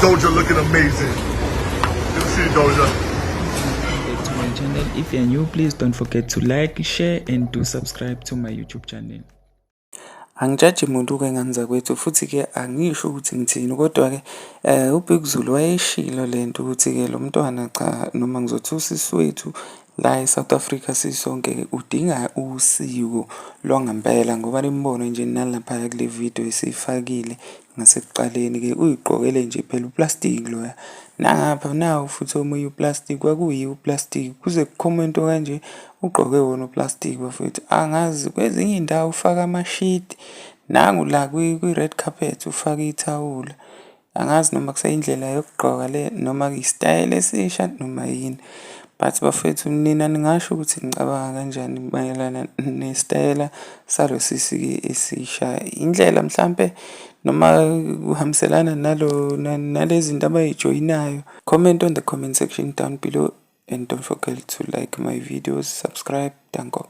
Doja looking amazing. Good to see you, Doja. Back to my channel. If you are new, please don't forget to like, share and do subscribe to my YouTube channel. Angijaji muntu-ke ngane zakwethu, futhi-ke angisho ukuthi ngithini, kodwa-ke uBig Zulu wayeshilo lento ukuthi-ke lo mntwana, cha, noma ngizothi usisi wethu la e-South Africa sisonke-ke, udinga usiko lwangempela, ngoba nimbone nje nalaphaya kule video esiyifakile ngasekuqaleni-ke, uyigqokele nje phela uplastiki loya. Nangapha nawu futhi omunye uplastiki, kwakuyiwo uplastiki, kuze ku-comment-we kanje, ugqoke wona uplastiki bafowethu. Angazi, kwezinye iy'ndawo ufake amashidi, nangu la kwi-red carpet ufake ithawula. Angazi noma kuseyindlela yokugqoka le, noma isitayela esisha, noma yini. But bafowethu, nina ningasho ukuthi nicabanga kanjani mayelana nesitayela salo sisi-ke esisha. Indlela mhlampe noma kuhambiselana nalo nale zinto abayijoyinayo. Comment on the comment section down below and don't forget to like my videos, subscribe. Danko.